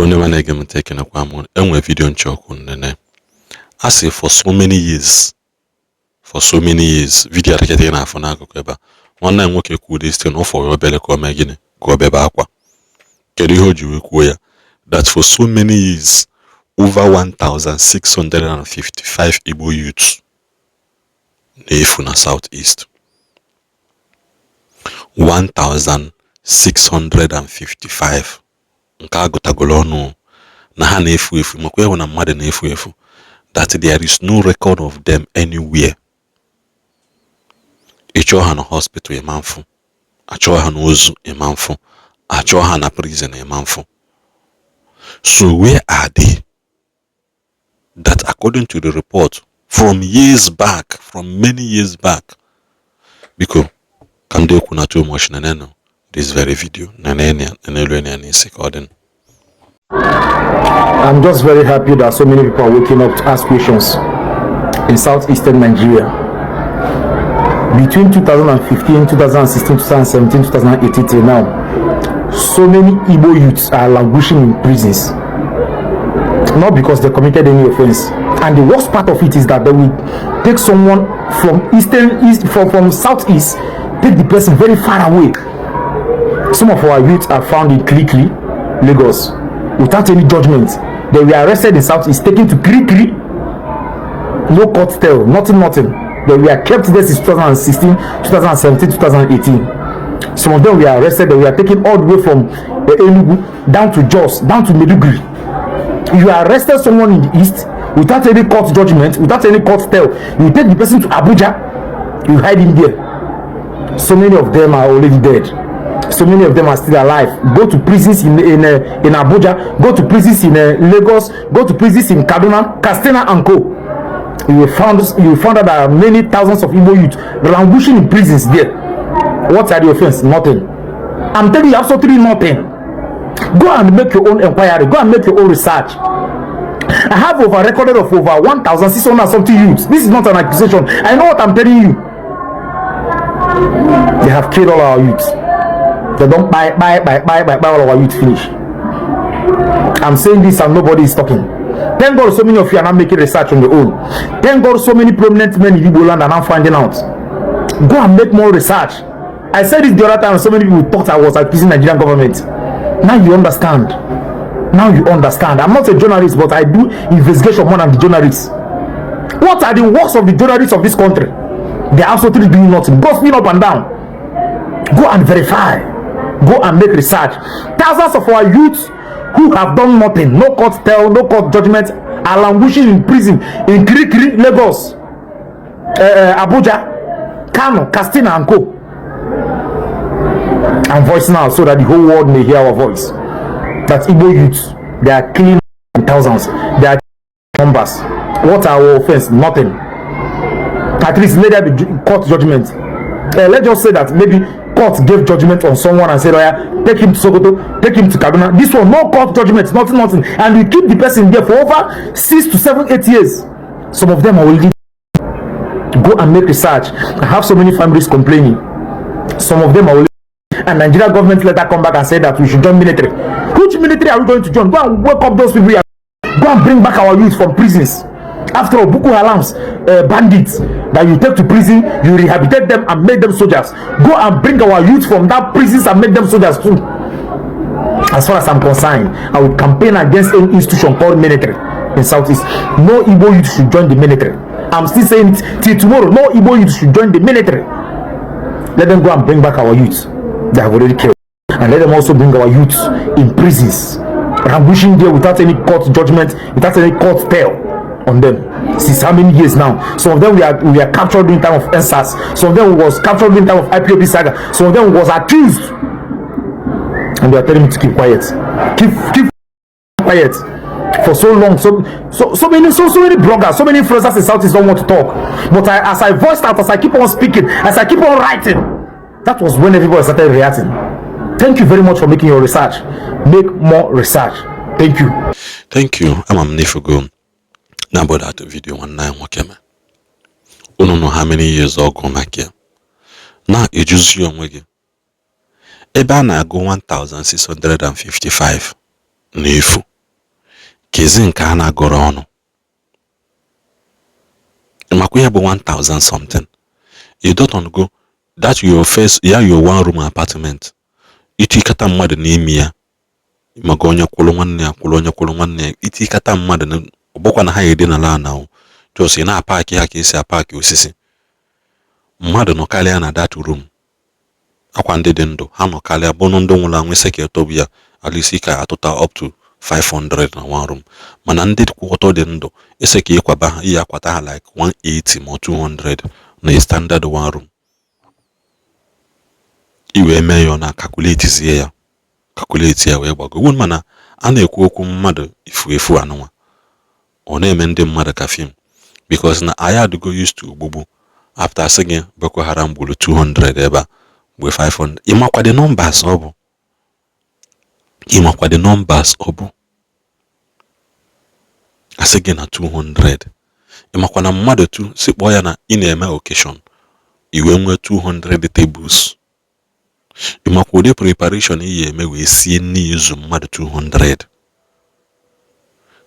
Igbo ndị ọma na-ege m ntị, ekenekwa m. Enwe video nchọkụ nene a sị for so many years, for so many years. Video adịkịta na-afụ n'akụkụ ebe a, nwanne m nwoke kwuo this thing, ọ fọrọ obere ka o mee gịnị? Ka o bebe akwa. Kedu ihe o ji wee kwuo ya? That for so many years, over 1655 Igbo youths na-efu na South East. 1655 nke agụtagoro ọnụ na ha na-efu efu, makwa ịhụ na mmadụ na-efu efu, that there is no record of them anywhere. Ịchọọ ha na hospital, ịma mfụ. Achọọ ha n'ozu, ịma mfụ. Achọọ ha na prison, ịma mfụ. So where are they? That according to the report from years back, from many years back. Biko, ka ndị ekwu na too much, nenenu this very video, nenenu ya, nenelu ya n'isi ka ọ dị. I'm just very happy that so many people are waking up to ask questions in southeastern Nigeria. Between 2015, 2016, 2017, 2018 till now, so many Igbo youths are languishing in prisons. Not because they committed any offense. And the worst part of it is that they will take someone from eastern east from southeast, take the person very far away. Some of our youths are found in Kirikiri, Lagos, without any judgment. They were arrested in southeast, taken to Kirikiri, no court tell, nothing, nothing. They were kept there since 2016, 2017, 2018. Some of them were arrested, they were taken all the way from Enugu down to Jos, down to Maiduguri. You arrested someone in the east without any court judgment, without any court tell. You take the person to Abuja, you hide him there. So many of them are already dead. So many of them are still alive. Go to prisons in Abuja, go to prisons in Lagos, go to prisons in Kaduna, Katsina and co. You will find out there are many thousands of Igbo youth languishing in prisons there. What are the offense? Nothing. I'm telling you, absolutely nothing. Go and make your own inquiry. Go and make your own research. I have over recorded of over 1,600 something youths. This is not an accusation. I know what I'm telling you. They have killed all our youths. They don't buy, buy, buy, buy, buy, buy all our youth finish. I'm saying this and nobody is talking. Thank God so many of you are now making research on your own. Thank God so many prominent men in Igbo land are now finding out. Go and make more research. I said this the other time, so many people thought I was accusing Nigerian government. Now you understand. Now you understand. I'm not a journalist, but I do investigation more than the journalists. What are the works of the journalists of this country? They are absolutely doing nothing. Gossiping up and down. Go and verify. Go and make research. Thousands of our youths who have done nothing, no court tell, no court judgment, are languishing in prison in Kirikiri, Lagos, Abuja, Kano, Katsina, and co. I'm voicing out so that the whole world may hear our voice. That Igbo youths, they are killing in thousands. They are numbers. What are our offense? Nothing. At least let there be court judgment. Let's just say that maybe court gave judgment on someone and said, "Oh yeah, take him to Sokoto, take him to Kaduna." This one, no court judgment, nothing, nothing. And you keep the person there for over 6 to 7, 8 years. Some of them are already. Go and make research. I have so many families complaining. Some of them are already. And Nigeria government later come back and say that we should join military. Which military are we going to join? Go and wake up those people here. Go and bring back our youth from prisons. After all, Boko Haram's bandits that you take to prison, you rehabilitate them and make them soldiers. Go and bring our youth from that prisons and make them soldiers too. As far as I'm concerned, I will campaign against any institution called military in Southeast. No Igbo youth should join the military. I'm still saying it till tomorrow. No Igbo youth should join the military. Let them go and bring back our youth they have already killed. And let them also bring our youths in prisons, languishing there without any court judgment, without any court tell on them. Since how many years now? Some of them we are captured during time of EndSARS. Some of them was captured during time of IPOB saga. Some of them was accused. And they are telling me to keep quiet. Keep quiet for so long. So many bloggers, so many influencers in Southeast don't want to talk. But as I voiced out, as I keep on speaking, as I keep on writing, that was when everybody started reacting. Thank you very much for making your research. Make more research. Thank you. Thank you. Ama m n'ifugo na that video nwanne anyị nwoke mee unu nọ how many years ọgụ maka ya na-ejuzi onwe gị ebe a na-agụ 1655 n'efu. Kezi nke a na-agụrụ ọnụ makwa ihe bụ 1000 something. You don't go that your first ya, your one room apartment, itikata mmadụ n'ime ya, maka onye kwụrụ nwanne ya, kwụrụ onye kwụrụ nwanne ya, itikata mmadụ, ọ bụkwa na ha edinala ana, just ị na-apaki ha ka esi apaki osisi. Mmadụ nọ karịa na that room. Akwa ndị dị ndụ ha nọ karịa bụrụ ndị nwụrụ anwụ. Ise ka etobu ya, at least ka atụta up to 500 na one room, mana ndị kwụ ọtọ dị ndụ, ise ka ịkwaba ha, iyi akwata ha like 180 ma 200 na standard one room. I wee mee ya, ọ na calculate ya, calculate ya wee gbago. Mana a na-ekwu okwu mmadụ ifu efu anụnwa, ọ na-eme ndị mmadụ ka film, because na anyị adịgo used to ogbugbu. After asị gị Boko Haram gburu 200 ebe a, mgbe 500, ịmakwa the numbers ọ bụ, ịmakwa the numbers ọ bụ. Asị gị na 200, ịmakwa na mmadụ tu si kpọọ ya na ị na-eme occasion, iwe nwee 200 tables, ịmakwa ụdị preparation ị ga-eme wee sie nri ezu mmadụ 200,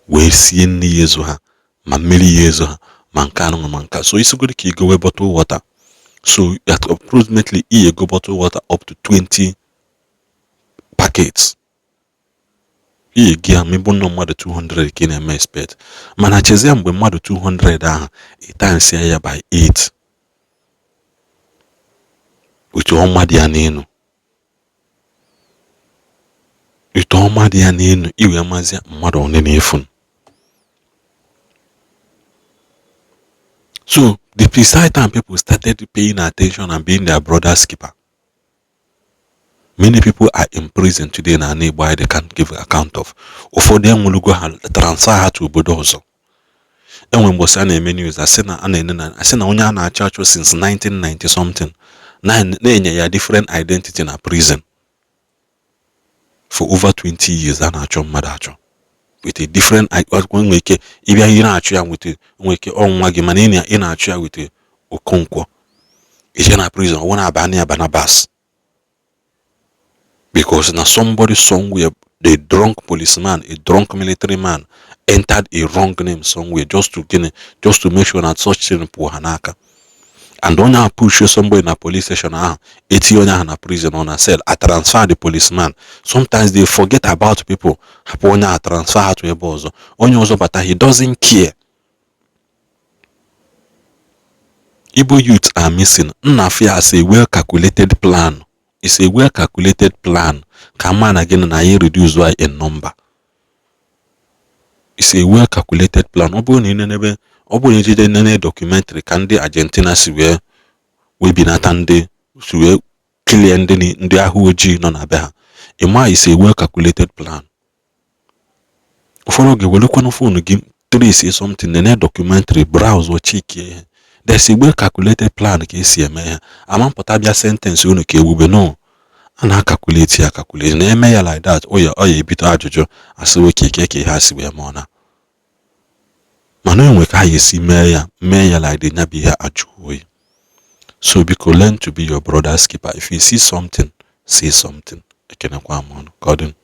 wee sie nri ya ezu ha, ma mmiri ya ezu ha, ma nke anụnụ ma nke. So isigoro ka igowe bottle water, so at approximately ị ego bottle water up to 20 packets ị ego ya, ma ịbụ nnọọ mmadụ 200 ka ị na-eme expect. Mana chezie mgbe mmadụ 200 ahụ, ị times ya by 8, otu ọma dị ya n'elu, ite ọma dị ya n'elu, iwee mazie mmadụ one na-efu. So the precise time people started paying attention and being their brother's keeper, many people are in prison today na ana Igbo they can't give account of. Ụfọdụ enwelugo ha transfer ha to obodo ọzọ. Enwe mgbọsị a na-eme news, asị na a na-ene na asị na onye a na-achọ achọ since 1990 something na-enye ya different identity na prison for over 20 years. A na-achọ mmadụ achọ with a different, nwere ike ịbịa ị na-achụ ya with, nwere ike ọnwa gị, mana ị na-achụ ya with Okonkwo ije na prison, ọ na-aba ya Barnabas, because na somebody somewhere, the drunk policeman, a drunk military man, entered a wrong name somewhere just to gịnị, just to make sure na such thing pụọ ha n'aka. And onye ahụ push somebody na police station ahụ, etinye onye ahụ na prison or na cell, a transfer the policeman. Sometimes they forget about people, hapụ onye ahụ, transfer ha to ebe ọzọ, onye ọzọ bata, he doesn't care. Igbo youth are missing. Nnafia as a well calculated plan. It's a well calculated plan ka mma na gịnị na anyị reduce y in number. It's a well calculated plan. Ọ bụrụ na ị nenebe, ọ bụrụ na ijide nene documentary ka ndị Argentina si wee binata, ndị si wee kilie ndị ahụ ojii nọ na be ha, ịma is a well calculated plan. Ụfọdụ oge welekwanụ phone gị trace something, nene documentary, browse, check ihe. There's a well calculated plan ka esi eme ya. Ama mpụta bịa sentence unu ka ewube no, a na-acalculate ya, calculate na-eme ya like that. Ọ ya ebido ajụjụ asị oke ke ka ihe a si wee mee na, mana enwe ka ha esi mee ya, mee ya like the nya bụ ihe ajụ oyi. So biko, learn to be your brother's keeper. If you see something, say something. Ekenekwa m ọnụ ka ọ dị.